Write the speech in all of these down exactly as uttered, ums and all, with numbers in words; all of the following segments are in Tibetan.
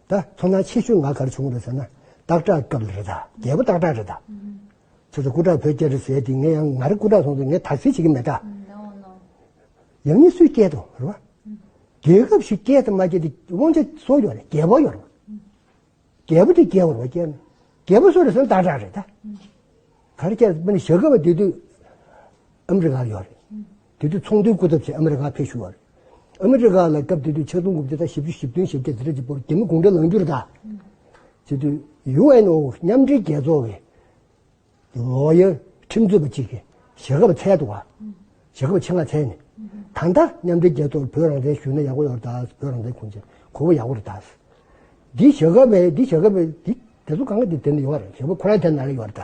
ད་ཚོར་སྣང་ཆེ་ཤོས་ང་ག་རེ་བྱུང་རེད་ཟེར་ན། སྟག་བྲག་སྐབས་ལ་རེད་ད། རྒྱལ་པོ་སྟག་བྲག་རེད་ད། ཁྱོད་ཚོ་སྐུ་དྲག་བོད་རྒྱལ་རེད་ཟེར་དེ་ངས་ཡང་ང་རང་སྐུ་དྲག་སོང་ཙང་ངས་དག་སེལ་བྱེད་ཀྱི་མེད་ད། ཡང་སྙིང་སུས་སྐྱེལ་དང་རེད་བ། རྒྱལ་ཁབ་ཞིག་སྐྱེལ་དང་མ་སྐྱེལ་དེ་དབང་ཆ་སུ་ཡོད་རེད། རྒྱལ་པོ་ཡོད་རེད་བ། རྒྱལ་པོ་དེ་རྒྱལ་བོར་བ་སྐྱེལ་ན། རྒྱལ་པོ་སུ་རེད་ཟེར་ན་སྟག་བྲག་རེད་ད། ག་རེ་སྐྱེལ་མིན་ན་ཞྭ་སྒབ་པ་དེ་དུས་ཨ་མི་རི་ཀར་ཡོད་རེད། དེ་དུས་ཚོང་དོན་སྐུ་ཚབ་བྱས་ཨ་མི་རི་ཀར་ཕེབས་བཞུགས་པ་རེད། ཨ་མི་རི་ཀ་ལ་སྐབས་དེ་དུས་ཆིག་སྟོང་དགུ་བརྒྱ་དང་བཞི་བཅུ་ཞེ་བདུན་ཞེ་བརྒྱད་དེ་འདྲ་ཅིག་བར་རྒྱ་མི་གུང་ཁྲན་ལངས་རྒྱུ་རེད་ད། དེ་དུས་ཡུ་ཨེན་ཨོ་མཉམ་འབྲེལ་རྒྱལ་ཚོགས་ཀྱི་ལོ་ཡར་ཁྲིམས་རྩོད་པ་གཅིག་གིས་ཞྭ་སྒབ་པ་བཙལ་འདུག་ག་ཞྭ་སྒབ་པ་ཆེད་མངགས་བཙལ་ནས། ད་ལྟ་མཉམ་འབྲེལ་རྒྱལ་ཚོགས་བོད་རང་བཙན་ཞུས་ན་ཡག་པོ་ཡོད་རེད་ད། བོད་རང་བཙན་ཁུངས་སྐྱེལ་གོ་བ་ཡག་པོ་རེད་ད། འདི་ཞྭ་སྒབ་པའི་འདི་ཞྭ་སྒབ་པའི་འདི་དེ་ཚོ་གང་ག་འདི་དེ་འདི་ཡོད་རེད། ཞྭ་སྒབ་པ་ཁོ་རང་དེ་ནང་ལ་ཡོད་རེད་ད།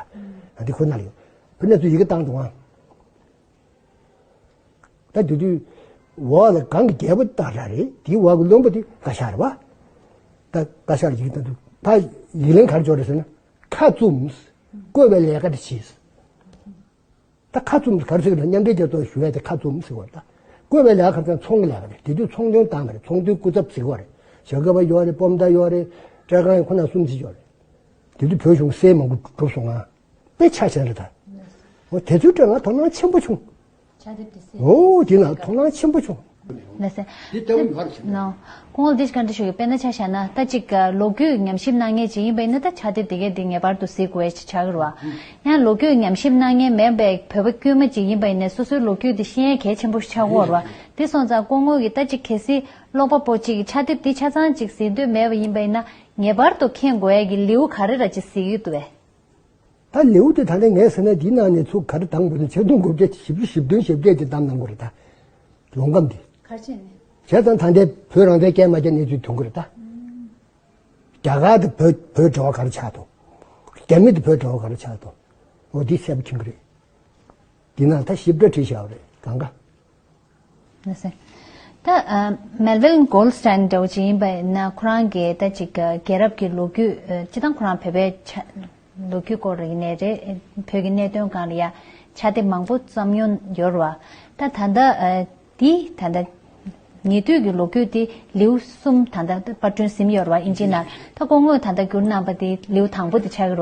ཨ་འདི་ཁོ་ནང་ལ་ཡོད། ཕུ་ནས་ཚོ་ཡི་གེ་བཏང་འདུག་ག་ད་དེ་དུས་འོག་ལ་གང་གི་རྒྱལ་པོ་སྟག་བྲག་རེད། དེའི་འོག་གི་བློན་པོ་དེ་བཀའ་ཤག་རེད་བ། ད་བཀའ་ཤག་ལ་ཡི་གེ་བཏང་དུས་ཕ་ཡིག་ལན་ག་རེ་འབྱོར་རེད་ཟེར་ན། ཁ་བཙུམས། བསྐོས་པའི་ལས་ཀ་དེ་བྱས། ད་ཁ་བཙུམས་ག་རེ་ཟེར་གི་རེད། མཉམ་འབྲེལ་རྒྱལ་ཚོགས་ཞུ་ཡ་དེ་ཁ་བཙུམས་ཟེར་བ་རེད་ད། བསྐོས་པའི་ལས་ཀ་ག་རེ་ཟེར་ན་ཚོང་གི་ལས་ཀ་རེད། དེ་དུས་ཚོང་དོན་བཏང་བ་རེད། ཚོང་དོན་སྐུ་ཚབ་ཟེར་གི་རེད། ཞྭ་སྒབ་པ་ཡོད་རེད། སྤོམ་མདའ་ཡོད་རེད། སྤྲེལ་རྐང་ཡོད། ཁོ་ན་གསུམ་ཅིག་ཡོད་རེད། དེ་དུས་བོད་གཞུང་སེལ་མང་པོ་འགྲོ་སོང་ང་། དཔེ་ཆ་ཆེན་རེད་ད། འོ་དེ་ཚོའི་སྐོར་ང་དོ་སྣང་ཆེན་པོ་བྱུང་། ཕྱག་དེབ་དེ་གསལ། འོ་དེ་ན་དོ་སྣང་ཆེན་པོ་བྱུང་། ལགས་སེ། འདི་ལྟ་བུ་ཡོད་རེད་ཟེར། ནོ། སྐུ་ངོ་འདི་བཀའ་འདྲི་ཞུ་གི། དཔེར་ན་ཆ་བཞག་ན་ད་ཅིག་ལོ་རྒྱུས་ཉམས་ཞིབ་གནང་མཁན་ཅིག་ཡིན་པ་ཡིན་ན། ད་ཕྱག་དེབ་དེ་གའི་འདི་ངེས་པར་དུ་གཟིགས་དགོས་ཡ་ཅིག་ཆགས་ཀྱི་རེད་བ། ཡང་ལོ་རྒྱུས་ཉམས་ཞིབ་གནང་མཁན་མེད་པའི་བོད་པ་དཀྱུས་མ་ཅིག་ཡིན་པ་ཡིན་ན་སོ་སོའི་ལོ་རྒྱུས་དེ་ཤེས་ཡ་གལ་ཆེན་པོ་ཞིག་ཆགས་ཀྱི་ཡོད་རེད་བ། དེ་སོང་ཙང་སྐུ་ངོ་གིས་ད་ཅིག་གལ་སྲིད་ཀློག་པ་པོ་ཅིག་གིས་ཕྱག་དེབ་འདི་ཆ་ཚང་ཅིག་གཟིགས་འདོད་མེད་པ་ཡིན་པ་ཡིན་ན། ངེས་པར་དུ་མཁྱེན་དགོས་ཡ་གི་ལེའུ་ག་རེ་ར་ཅིག་གཟིགས་ཀྱི་འདུག་བས། ད་ལེའུ་དེ་ད་ལྟ་ངས་ཟེར་ན་འདིའི་ནང་ནས་ཚུར་ག་རེ་བཏང་དགོས་ན། ཆིག་སྟོང་དགུ་བརྒྱ་བཞི་བཅུ་ཞེ་བདུན་ཞེ་བརྒྱད་ཀྱི་བཏང་གནང་དགོས་རེད་ད། ལོང་སྐམ་འདི། ག་རེ་བྱས་ནས། བྱས་ཙང་ད་ལྟའི་བོད་རང་བཙན་སྐྱེལ་མ་སྐྱེལ་གནས་ཚུལ་ཐོན་གི་རེད་ད། རྒྱ་གར་དང་བོད་བོད་འབྲེལ་བ་ག་རེ་ཆགས་འདུག་རྒྱ་མི་དང་བོད་འབྲེལ་བ་ག་རེ་ཆགས་འདུག་འོ་འདི་གསལ་པོ་མཁྱེན་གི་རེད། འདི་ནང་ད་ཞིབ་ཕྲ་བྲིས་བཞག་པ་རེད་གང་ག་ལགས་སེ། ད་ཨ་མེལ་ཝིན་གོལ་སི་ཊན་འདྲ་བོ་ཅིག་ཡིན་པ་ཡིན་ན། ཁོ་རང་གིས་ད་ཅིག་ཨ་རྒྱལ་རབས་ཀྱི་ལོ་རྒྱུས། ཨ་སྤྱིར་བཏང་ཁོ་རང་བོད་པའི་ཆ་ལོ་རྒྱུས་སྐོར་ཡིན་ནའི་རེད། བོད་ཀྱི་གནད་དོན་སྒང་ལ་ཡ་ཕྱག་དེབ་མང་པོ་བརྩམས་མྱོང་ཡོད་རེད་བ། ད་ད་ལྟ་ཨ་འདི་ད་ལྟ་ཉེ་དུས་ཀྱི་ལོ་རྒྱུས་འདི་ལེའུ་གསུམ་ད་ལྟ་པར་སྐྲུན་ཟིན་ཡོད་རེད་བ། ཨིན་ཇིའི་ནང་། ད་སྐུ་ངོས་ད་ལྟ་བསྒྱུར་གནང་པ་འདི་ལེའུ་དང་པོ་འདི་ཆགས་ཀྱི་རེད་བ།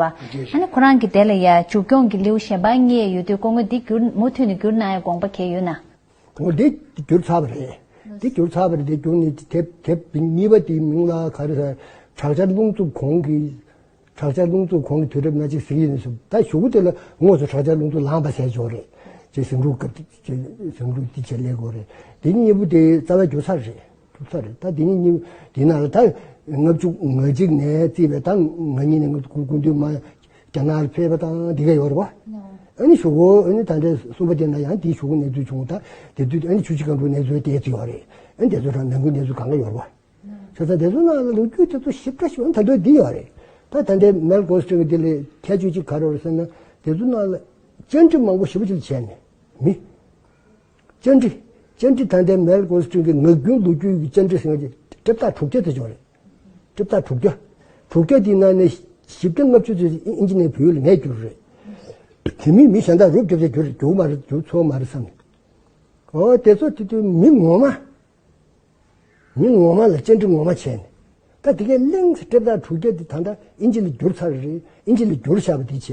ཨ་ནི་ཁོ་རང་གིས་དེ་ལ་ཡ་མཇུག་སྐྱོང་གི་ལེའུ་གཞན་པ་གཉིས་ཡོད་དུས། སྐུ་ངོས་འདི་བསྒྱུར་མུ་མཐུད་ནས་བསྒྱུར་གནང་ཡ་དགོངས་པ་གང་ཡོད་ན། འོ་འདི་བསྒྱུར་ཚར་བ་རེད། འདི་བསྒྱུར་ཚར་བ་རེད། འདི་བསྒྱུར་ནས་དེབ་དེབ་གཉིས་པ་དེའི་མིང་ལ་ག་རེ་ཟེར། དྲག་ཆར་རླུང་འཚུབ་གོང་གི། དྲག་ཆར་རླུང་འཚུབ་གོང་གི་དུས་རབས་ན་ཅིག་ཟེར་གྱི་ཡིན་ཟེར། ད་གཞུག་གུ་དེ་ལ་དངོས་སུ་དྲག་ཆར་རླུང་འཚུབ་ལངས་པ་ཟེར་ཆོག་རེད། ཅེས་ཟིང་འཁྲུག་སྐབས་དེ་ཅེས་ཟིང་འཁྲུག་འདི་བྱས་སླེབས་དགོས་རེད། འདི་གཉིས་པོ་དེ་རྩ་བ་བསྒྱུར་ཚར་རེད། གྲུབ་ཚར་རེད། ད་འདི་གཉིས་གཉིས་འདི་ནང་ལ་ད་ལྔ་བཅུ་ང་གཅིག་ནས་བརྩིས་པའི་ད་ང་གཉིས་ནས་ང་ཚོ་སྐུ་སྐུ་མདུན་མ་རྒྱ་ནག་ལ་ཕེབས་པ་དང་འདི་ག་ཡོད་རེད་བ། ཨ་ནི་གཞུག་གུ་ཨ་ནི་ད་ལྟའི་གསུམ་པ་དེ་ན་ཡང་དེའི་གཞུག་གུ་གནས་ཚུལ་བྱུང་། ད་དེ་དུས་ཨ་ནི་ཆུ་བཞི་སྒང་དྲུག་གནས་ཚུལ་དེ་ཚོ་ཡོད་རེད། ཨ་ནི་དེ་ཚོ་རང་ནང་ཁུལ་གནས་ཚུལ་གང་ག་ཡོད་རེད་བ། བྱས་ཙང་དེ་ཚོ་ནང་ལ་ལོ་རྒྱུས་དེ་ཚོ་ཞིབ་ཕྲ་ཞིབ་ད་དུང་འདི་ཡོད་རེད། ད་ད་ལྟའི་མེལ་གོལ་སི་ཊན་གྱི་འདི་ལ་ཁྱད་ཆོས་གཅིག་ག་རེ་ཡོད་རེད་ཟེར་ན། དེ་ཚོ་ནང་ལ་བཅར་འདྲི་མང་པོ་ཞེ་པོ་ཅིག་བྱས་ནས་མི། བཅར་འདྲི། བཅར་འདྲི་ད་ལྟའི་མེལ་གོལ་སི་ཊན་གྱི་ངག་རྒྱུན་ལོ་རྒྱུས་ཀྱི་བཅར་འདྲི་ཟེར་ཡག་ཅིག་སྤྲེལ་ཐག་དྲུག་བརྒྱ་ཙམ་ཅིག་ཡོད་རེད། སྤྲེལ་ཐག་དྲུག་བརྒྱ། དྲུག་བརྒྱ་དེའི་ནང་ནས་བཞི་བརྒྱ་ལྔ་བཅུ་ཙམ་ཨིན་ཇི་ནས་བོད་ཡིག་ལ་ངས་བསྒྱུར་རེད། དེ་མིན་མི་གཞན་དག་རུབ་རྒྱབ་བྱས་བསྒྱུར་རྒྱུག་མ་རེད། བསྒྱུར་ཚོགས་མ་རེད་བསམ་ནས། ཨོ་དེ་ཚོ་དེ་དུས་མི་ངོ་མ། མི་ངོ་མ་ལ་བཅར་འདྲི་ངོ་མ་བྱས་ནས། ད་དེ་གའི་གླེང་སྤྲེལ་ཐག་དྲུག་བརྒྱ་དེ་ད་ལྟ་ཨིན་ཇི་ལ་བསྒྱུར་ཚར་རེད། ཨིན་ཇི་ལ་བསྒྱུར་བཞག་པ་དེ་བྱས།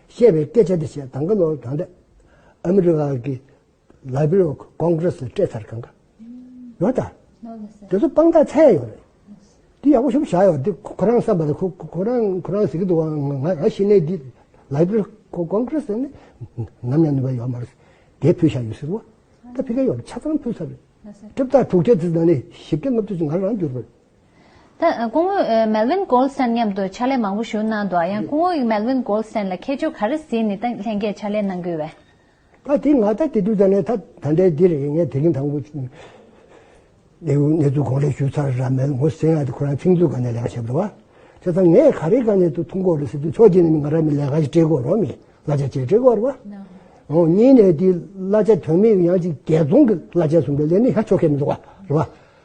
བཤད་པའི་སྐད་ཆ་དེ་བྱས། ད་ག་ལོ་ད་ལྟ་ཨ་མི་རི་ཀ་གི་Library of Congress ལ་སྤྲད་ཚར་གང་ག་ཡོད་ད། དེ་ཚོ་དཔང་རྟགས་ཚད་ཡོད་རེད། དེ་ཡག་པོ་ཞེ་པོ་བཞག་ཡོད། དེ་ཁོ་ཁོ་རང་བསམ་པ་ལ་ཁོ་ཁོ་ཁོ་རང་ཁོ་རང་ཟེར་གི་འདུག་བ། ང་ང་ང་ཤི་ནས་འདི་Library of Congress ནས་ནམ་ཡང་ནུས་པ་ཡོད་མ་རེད། དེ་ཕུལ་བཞག་ཡོད་ཟེར་བ། ད་ཕ་གིར་ཡོད་ཆ་ཚང་ཕུལ་ཚར་རེད། སྤྲེལ་ཐག་དྲུག་བརྒྱ་ཙམ་ནང་ནས་བཞི་བརྒྱ་ལྔ་བཅུ་ཙམ་ང་རང་བསྒྱུར་བ་རེད། ད་སྐུ་ངོ་Melvin Goldstein མཉམ་དུ་ཕྱག་ལས་མང་པོ་ཞིག་གནང་འདུག་ཡང་སྐུ་ངོ་Melvin Goldstein ལ་ཁྱད་ཆོས་ག་རེ་གཟིགས་ནས་ད་ལྷན་རྒྱས་ཕྱག་ལས་གནང་གི་ཡོད་པས། ད་དེ་ང་ད་དེ་དུས་ད་ནས་ད་ད་ལྟའི་འདི་རེད། ངས་དེ་རིང་དང་པོ་གནས་ཚུལ་གོང་ལས་ཞུས་ཚར་ར་མེད། ངོ་ཟེར་ཡ་དེ་ཁོ་རང་ཚིག་མཛོད་སྒང་ནས་ལས་ཀ་བྱས་པ་རེད་བ། བྱས་ཙང་ངས་ག་རེ་ག་ནས་དུ་མཐོང་གི་ཡོད་རེད་ཟེར་དུས། ཕྱོགས་གཅིག་ནས་ང་རང་མི་ལས་ཀ་ཞིག་སྤྲད་དགོས་རེད་བ། མི་གླ་ཆ་ཅིག་སྤྲད་དགོས་རེད་བ། འོ་གཉིས་ནས་དེ་གླ་ཆ་དོན་མེད་ཡང་ཅིག་རྒྱལ་ཚོང་གི་གླ་ཆ་བཟུང་བའི་ལས་ནི་ཧ་ཆོག་གི་མི་འདུག་བ་རེད་བ།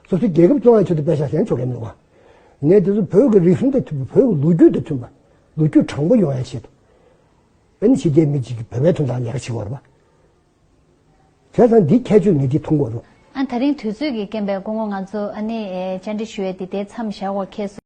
སོ་སོའི་རྒྱལ་ཁབ་བཙོང་ཡ་ཆེད་དུ་པེ་ཤག་ཟད་ཆོག་གི་མི་འདུག་བ། ངས་དེ་ཚོ་བོད་ཀྱི་རིག་གཞུང་དང་མཐུན་པ། བོད་ཀྱི་ལོ་རྒྱུས་དང་མཐུན་པ། ལོ་རྒྱུས་དྲང་པོ་ཡོང་ཡ་ཆེད་དུ། ཨ་ནི་ཕྱི་རྒྱལ་མི་གཅིག་གིས་བོད་པའི་དོན་དག་ལས་ཀ་བྱེད་དགོས་རེད་བ། བྱས་ཙང་འདི་ཁྱད་ཆོས་ངས་འདི་མཐོང་གི་ཡོད་རེད། ཨ་ད་རིང་དུས་ཚོད་ཀྱི་རྐྱེན་པས་སྐུ་ངོ་ང་ཚོ་ཨ་ནི་ཨེ་བཅར་འདྲི་ཞུ་ཡས་འདི་དེ་མཚམས་བཞག་དགོས་ཁེལ་སོང་།